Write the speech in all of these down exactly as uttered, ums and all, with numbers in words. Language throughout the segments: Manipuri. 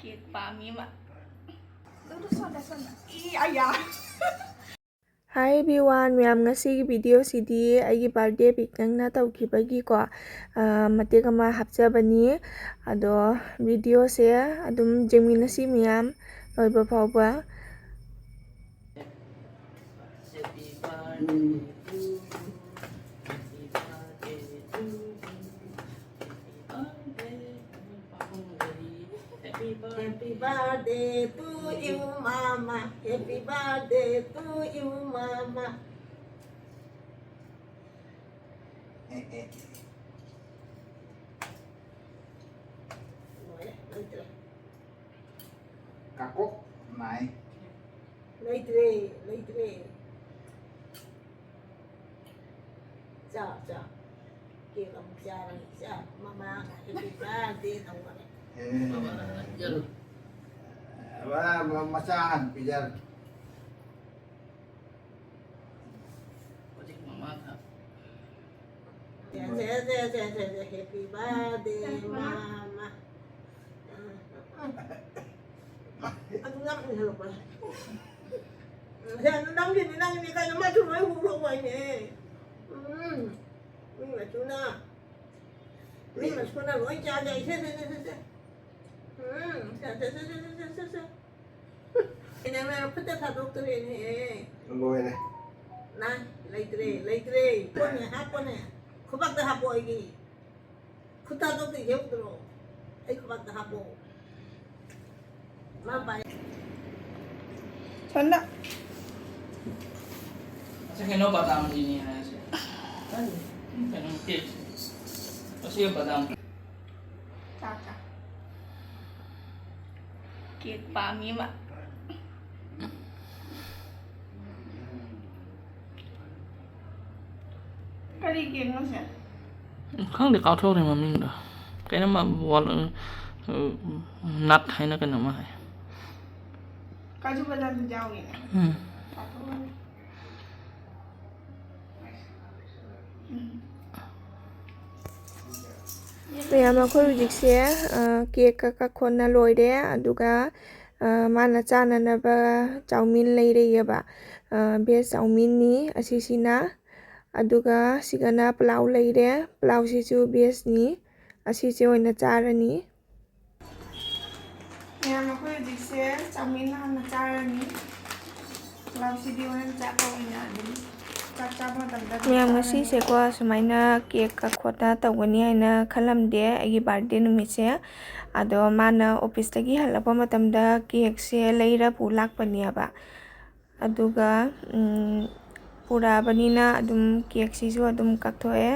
Cake ꯄꯥꯝꯃꯤ ꯃꯥ꯫ ꯏ, ꯑꯌꯥ꯫ Hi everyone, ꯃꯌꯥꯝ, ꯉꯁꯤꯒꯤ video ꯁꯤꯗꯤ ꯑꯩꯒꯤ birthday prank ꯅꯪꯅ ꯇꯧꯈꯤꯕꯒꯤꯀꯣ, ꯑ, ꯃꯇꯦꯛ ꯑꯃ ꯍꯥꯞꯆꯕꯅꯤ꯫ ꯑꯗꯣ video ꯁꯦ ꯑꯗꯨꯝ ꯌꯦꯡꯃꯤꯟꯅꯁꯤ ꯃꯌꯥꯝ ꯂꯣꯏꯕ ꯐꯥꯎꯕ꯫ Happy birthday to you, mama. Happy birthday to you, mama. ꯀꯥꯀꯣꯛ ꯅꯥꯏ꯫ ꯂꯩꯇ꯭ꯔꯦ, ꯂꯩꯇ꯭ꯔꯦ꯫ ꯆꯥ, ꯆꯥ꯫ Cake ꯑꯃꯨꯛ ꯆꯥꯔꯅꯤ꯫ ꯆꯥ, ꯃꯃꯥ, happy birthday ꯇꯧꯈꯔꯦ꯫ ꯑꯦ꯫ ꯃꯃꯥ, ꯃ-, ꯃꯆꯥ ꯍꯥꯟꯅ ꯄꯤꯖꯔꯦ꯫ ꯍꯧꯖꯤꯛ ꯃꯃꯥ ꯊꯥ꯫ ꯁꯦ, ꯁꯦ, ꯁꯦ, ꯁꯦ, ꯁꯦ, happy birthday, ꯃꯃꯥ꯫ ꯑꯗꯨ ꯅꯪ ꯏꯟꯁꯤꯜꯂꯛꯄ꯭ꯔꯥ? ꯁꯦ, ꯑꯗꯨ ꯅꯪꯒꯤꯅꯤ, ꯅꯪꯒꯤꯅꯤ ꯀꯩꯅꯣ, ꯃꯆꯨ ꯂꯣꯏ ꯍꯨꯛꯂꯛꯄ ꯍꯥꯏꯅꯦ꯫ ꯎꯝ, ꯃꯤ ꯃꯆꯨꯅ, ꯃꯤ ꯃꯆꯨꯅ ꯂꯣꯏ ꯆꯥꯖꯩ꯫ ꯁꯦ, ꯁꯦ, ꯁꯦ, ꯁꯦ, ꯁꯦ꯫ ꯎꯝ, ꯁꯦ, ꯁꯦ, ꯁꯦ꯫ ꯏꯅꯦ, ꯃꯦꯔꯣ ꯈꯨꯠꯇ ꯊꯥꯗꯣꯛꯇꯣꯔꯦꯅꯦꯍꯦ꯫ ꯂꯣꯏꯔꯦ꯫ ꯅꯥꯏ, ꯂꯩꯇ꯭ꯔꯦ, ꯂꯩꯇ꯭ꯔꯦ꯫ ꯍꯥꯞꯄꯣꯅꯦ, ꯍꯥꯞꯄꯣꯅꯦ꯫ ꯈꯨꯕꯥꯛꯇ ꯍꯥꯞꯄꯣ ꯑꯩꯒꯤ꯫ ꯈꯨꯠ ꯊꯥꯗꯣꯛꯇꯣꯏꯁꯦ ꯎꯗ꯭ꯔꯣ? ꯑꯩ ꯈꯨꯕꯥꯛꯇ ꯍꯥꯞꯄꯣ꯫ ꯃꯥ ꯄꯥꯏ꯫ ꯁꯣꯝꯗ꯫ ꯑꯁꯤ ꯀꯩꯅꯣ ꯕꯗꯥꯝꯒꯤꯅꯤ ꯍꯥꯏꯁꯦ꯫ ꯀꯔꯤ? ꯀꯩꯅꯣ cake ꯁꯦ꯫ ꯑꯁꯤ ꯕꯗꯥꯝ꯫ ꯆꯥ, ꯆꯥ꯫ Cake ꯄꯥꯝꯃꯤ ꯃꯥ꯫ ꯀꯔꯤ cake ꯅꯣ ꯁꯦ? ꯈꯪꯗꯦ, ꯀꯥꯎꯊꯣꯛꯈ꯭ꯔꯦ ꯃꯃꯤꯡꯗꯣ꯫ ꯀꯩꯅꯣꯝꯃ ꯋꯥꯜ-, ꯅꯠ ꯍꯥꯏꯅ ꯀꯩꯅꯣꯝꯃ ꯍꯥꯏ꯫ ꯀꯥꯖꯨ ꯕꯗꯥꯝꯁꯨ ꯌꯥꯎꯔꯤꯅꯦ꯫ ꯎꯝ꯫ ꯆꯥꯊꯣꯛꯑꯅꯤ꯫ ꯎꯝ꯫ ꯃꯌꯥꯝ, ꯑꯩꯈꯣꯏ ꯍꯧꯖꯤꯛꯁꯦ, ꯑ, ꯀꯦꯛ ꯀꯛ ꯀꯛ ꯈꯣꯠꯅ ꯂꯣꯏꯔꯦ꯫ ꯑꯗꯨꯒ, ꯑ, ꯃꯥꯅ ꯆꯥꯅꯅꯕ ꯆꯧꯃꯤꯟ ꯂꯩꯔꯛꯑꯦꯕ꯫ ꯑ, ꯚꯦꯖ ꯆꯧꯃꯤꯟꯅꯤ ꯑꯁꯤꯁꯤꯅ꯫ ꯑꯗꯨꯒ ꯁꯤꯒꯅ ꯄꯂꯥꯎ ꯂꯩꯔꯦ꯫ ꯄꯂꯥꯎꯁꯤꯁꯨ ꯚꯦꯖꯅꯤ꯫ ꯑꯁꯤꯁꯦ ꯑꯣꯏꯅ ꯆꯥꯔꯅꯤ꯫ ꯃꯌꯥꯝ, ꯑꯩꯈꯣꯏ ꯍꯧꯖꯤꯛꯁꯦ ꯆꯧꯃꯤꯟ ꯍꯥꯟꯅ ꯆꯥꯔꯅꯤ꯫ ꯄꯂꯥꯎꯁꯤꯗꯤ ꯍꯣꯔꯦꯟ ꯆꯥꯛꯀ ꯑꯣꯏꯅ ꯑꯗꯨꯝ ꯆꯥꯛ ꯆꯥꯕ ꯃꯇꯝꯗ ꯑꯗꯨꯝ ꯃꯌꯥꯝ, ꯆꯥꯔꯅꯤ꯫ ꯉꯁꯤꯁꯦꯀꯣ ꯁꯨꯃꯥꯏꯅ ꯀꯦꯛ ꯀꯛ ꯈꯣꯠꯇꯅ ꯇꯧꯒꯅꯤ ꯍꯥꯏꯅ ꯈꯜꯂꯝꯗꯦ, ꯑꯩꯒꯤ ꯕꯥꯔꯗꯦ ꯅꯨꯃꯤꯠꯁꯦ꯫ ꯑꯗꯣ ꯃꯥꯅ ꯑꯣꯐꯤꯁꯇꯒꯤ ꯍꯜꯂꯛꯄ ꯃꯇꯝꯗ ꯀꯦꯛꯁꯦ ꯂꯩꯔ ꯄꯨ ꯂꯥꯛꯄꯅꯦꯕ꯫ ꯑꯗꯨꯒ, ꯎꯝ, ꯄꯨꯔꯛꯑꯕꯅꯤꯅ ꯑꯗꯨꯝ ꯀꯦꯛꯁꯤꯁꯨ ꯑꯗꯨꯝ ꯀꯛꯊꯣꯛꯑꯦ꯫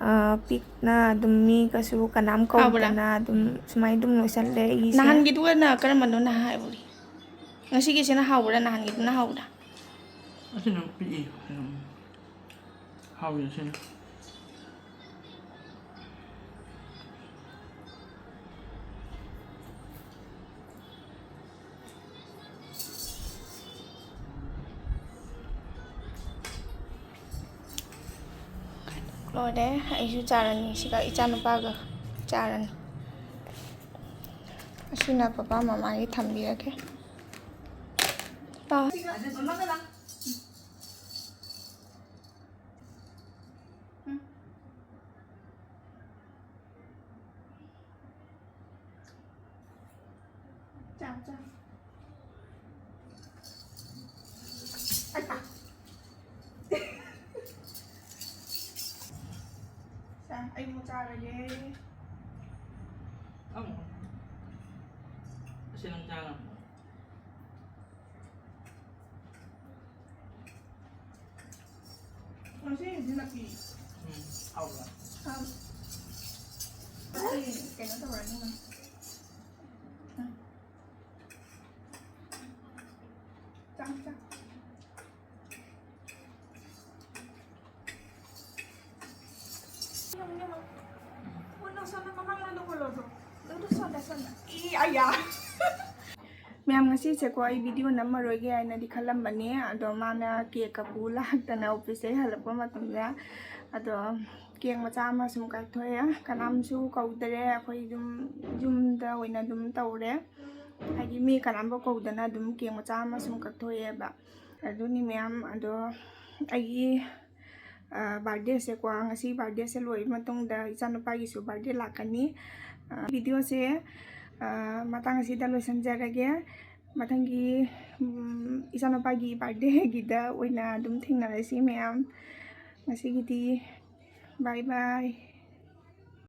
ꯑ, ꯄꯤꯛꯅ ꯑꯗꯨꯝ ꯃꯤ ꯀꯩꯁꯨ ꯀꯅꯥꯝ ꯍꯥꯎꯕ꯭ꯔꯥ? ꯀꯧꯗꯅ ꯑꯗꯨꯝ ꯁꯨꯃꯥꯏꯅ ꯑꯗꯨꯝ ꯂꯣꯏꯁꯜꯂꯦ ꯑꯩꯒꯤꯁꯦ꯫ ꯅꯍꯥꯟꯒꯤꯗꯨꯒꯅ ꯀꯔꯝꯕꯅꯣ ꯅꯍꯥꯟ ꯍꯥꯏꯕꯗꯤ? ꯉꯁꯤꯒꯤꯁꯤꯅ ꯍꯥꯎꯕ꯭ꯔꯥ, ꯅꯍꯥꯟꯒꯤꯗꯨꯅ ꯍꯥꯎꯕ꯭ꯔꯥ? ꯑꯁꯤꯅ ꯄꯤꯛꯏ꯫ ꯎꯝ꯫ ꯍꯥꯎꯏ ꯑꯁꯤꯅ꯫ ꯂꯣꯏꯔꯦ꯫ ꯑꯩꯁꯨ ꯆꯥꯔꯅꯤ꯫ ꯁꯤꯒ ꯏꯆꯥꯅꯨꯄꯥꯒ ꯆꯥꯔꯅꯤ꯫ ꯑꯁꯤꯅ ꯄꯄꯥ ꯃꯃꯥꯒꯤ ꯊꯝꯕꯤꯔꯒꯦ꯫ ꯄꯥ-, ꯆꯥ, ꯆꯥ꯫ ꯑꯩ ꯄꯥ-, ꯆꯥ, ꯑꯩ ꯑꯃꯨꯛ ꯆꯥꯔꯒꯦ꯫ ꯑꯃꯨꯛ꯫ ꯑꯁꯤ ꯅꯪ ꯆꯥ ꯉꯝꯃꯣꯏ꯫ ꯉꯁꯤꯒꯤꯗꯤ ꯅꯥꯄꯤ꯫ ꯎꯝ, ꯍꯥꯎꯕ꯭ꯔꯥ? ꯍꯥꯎ-, ꯉꯁꯤ ꯀꯩꯅꯣ ꯇꯧꯔꯅꯤ ꯅꯪ꯫ ꯎꯝ꯫ ꯆꯥ, ꯆꯥ꯫ ꯃꯌꯥꯝ, ꯉꯁꯤꯁꯦꯀꯣ ꯑꯩ ꯚꯤꯗꯤꯑꯣ ꯅꯝꯃꯔꯣꯏꯒꯦ ꯍꯥꯏꯅꯗꯤ ꯈꯜꯂꯝꯕꯅꯦ, ꯑꯗꯣ ꯃꯥꯅ ꯀꯦꯛ ꯀꯛꯄꯨ ꯂꯥꯛꯇꯅ ꯑꯣꯐꯤꯁꯇꯩ ꯍꯜꯂꯛꯄ ꯃꯇꯝꯗ꯫ ꯑꯗꯣ ꯀꯦꯛ ꯃꯆꯥ ꯑꯃ ꯁꯨꯝ ꯀꯛꯊꯣꯛꯑꯦ꯫ ꯀꯅꯥꯝꯁꯨ ꯀꯧꯗꯔꯦ, ꯑꯩꯈꯣꯏ ꯑꯗꯨꯝ ꯌꯨꯝꯗ ꯑꯣꯏꯅ ꯑꯗꯨꯝ ꯇꯧꯔꯦ꯫ ꯍꯥꯏꯗꯤ ꯃꯤ ꯀꯅꯥꯝꯕꯨ ꯀꯧꯗꯅ ꯑꯗꯨꯝ ꯀꯦꯛ ꯃꯆꯥ ꯑꯃ ꯁꯨꯝ ꯀꯛꯊꯣꯛꯑꯦꯕ꯫ ꯑꯗꯨꯅꯤ ꯃꯌꯥꯝ꯫ ꯑꯗꯣ ꯑꯩꯒꯤ ꯕꯥꯔꯗꯦꯁꯦꯀꯣ, ꯉꯁꯤ ꯕꯥꯔꯗꯦꯁꯦ ꯂꯣꯏꯔꯕ ꯃꯇꯨꯡꯗ ꯏꯆꯥꯅꯨꯄꯥꯒꯤꯁꯨ ꯕꯥꯔꯗꯦ ꯂꯥꯛꯀꯅꯤ꯫ ꯚꯤꯗꯤꯑꯣꯁꯦ ꯃꯇꯥꯡ ꯑꯁꯤꯗ ꯂꯣꯏꯁꯤꯟꯖꯔꯒꯦ꯫ ꯃꯊꯪꯒꯤ ꯏꯆꯥꯅꯨꯄꯥꯒꯤ ꯕꯥꯔꯗꯦꯒꯤꯗ ꯑꯣꯏꯅ ꯑꯗꯨꯝ ꯊꯦꯡꯅꯔꯁꯤ ꯃꯌꯥꯝ꯫ ꯉꯁꯤꯒꯤꯗꯤ bye bye꯫